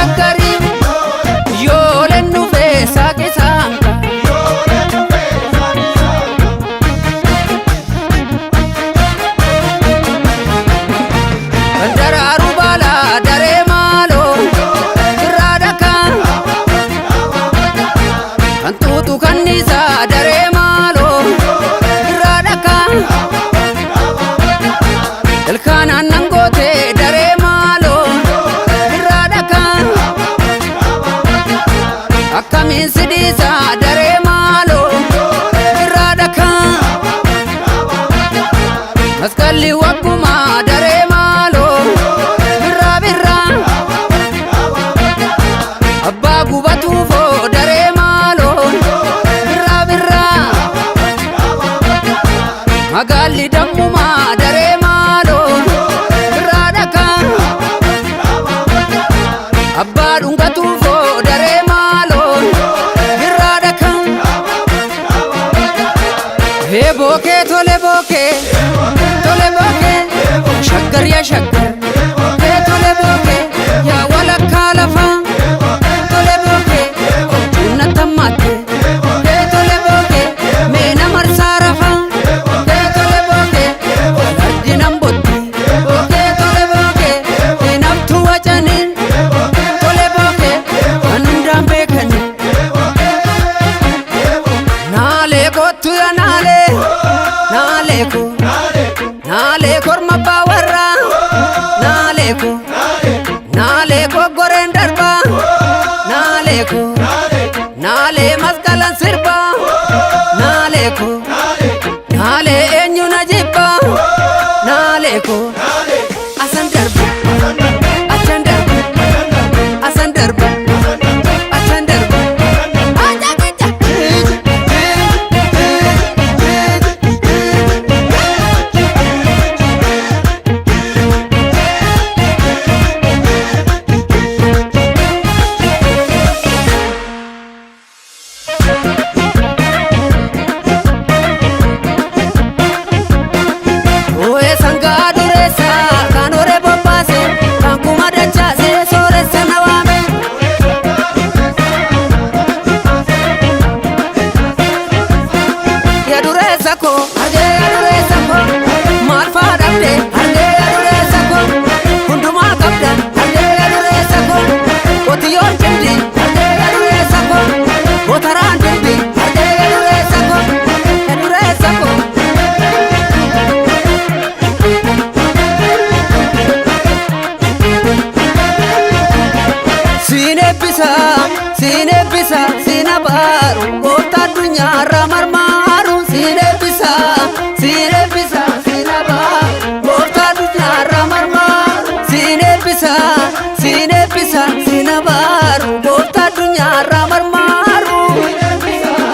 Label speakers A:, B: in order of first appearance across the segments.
A: shaggarii yooleen dhufee saaqisaanka. Daraaru baalaa daree maaloo irraa dhakaa kan tuutu kanniisaa daree maaloo irraa dhakaa ilkaan aannan gootee daree maaloo irraa dhakaa akkamiin sidhiisaa daree maaloo irraa dhakaa masqalli waggumaa daree maaloo birraa birraa abbaa gubatuufoo daree maaloo birraa birraa magaalli dammumaa daree maaloo birraa dhakaa abbaa dhungatuufoo daree maaloo birraa dhakaa hee bookee tole bookee tole bookee shaggar yaa shaggar hee tole bookee yaa walakkaa lafaa tole bookee cuunna tammaatte hee tole bookee meena marsaa rafaa hee tole bookee ardi nan botti bookee tole bookee heenaftuu wacanii tole bookee kan hundaan beekanii. Naalee kottu yaa naalee naalee ko naalee korma abbaa warraa naalee ko naalee ko goreen darbaa naalee ko naalee masqalan sirbaa naalee ko naalee eenyu na jibbaa naalee ko asan darba achan darba asan darba achan darba. Ooyee sangaa dureessa kan horee bobbaase kan kuma dachaase sooressa na waame. Yaa dureessa koo argee yaa dureessa koo maal faa dhabde argee yaa dureessa koo hundumaa qabda argee yaa dureessa koo qotiyyoon cimdi argee yaa dureessa koo gootaraan dirbi argee yaa dureessa koo yaa dureessa koo. Siin eebbisa, siin eebbisa, siin abaaru, gooftaa addunyaarra marmaaru. Siin eebbisa, siin eebbisa, siin abaaru, gooftaa addunyaarra marmaaru. Siin eebbisa, siin eebbisa, siin abaaru, gooftaa addunyaarra marmaaru.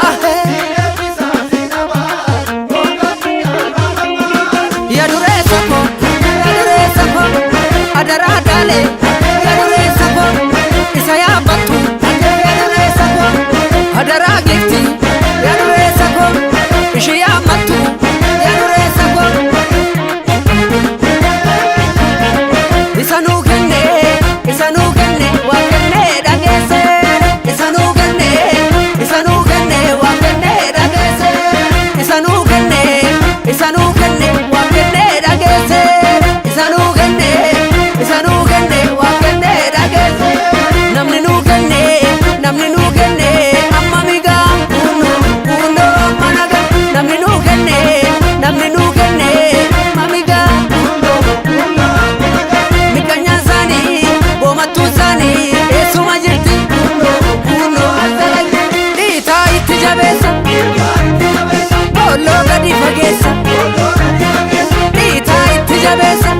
A: Ahee. Yaa dureessa koo, yaa dureessa koo, adaraa daalee, yaa dureessa koo, isa yaabbattu, yaa dureessa koo, adaraa gifti, yaa dureessa koo, ishee yaammattu, yaa dureessa koo. Isa nuu kenne, isa nuu kenne, waa kenne dhageesse. Isa nuu kenne, isa nuu kenne, waa kenne dhageesse. Isa nuu kenne, isa nuu kenne, waa kenne dhageesse. Isa nuu kenne, isa nuu kenne, waa kenne dhageesse. Namni nuu kenne, namni nuu kenne, amma migaa kuno kuno amma nagaa. Namni nuu kenne, namni nuu kenne, amma migaa kuno kuno. Mikkanyaan isaanii goomattuu isaanii eessuma jirti kuno dhiitaa itti jabeessa boolloo gadi fageessa dhiitaa itti jabeessa.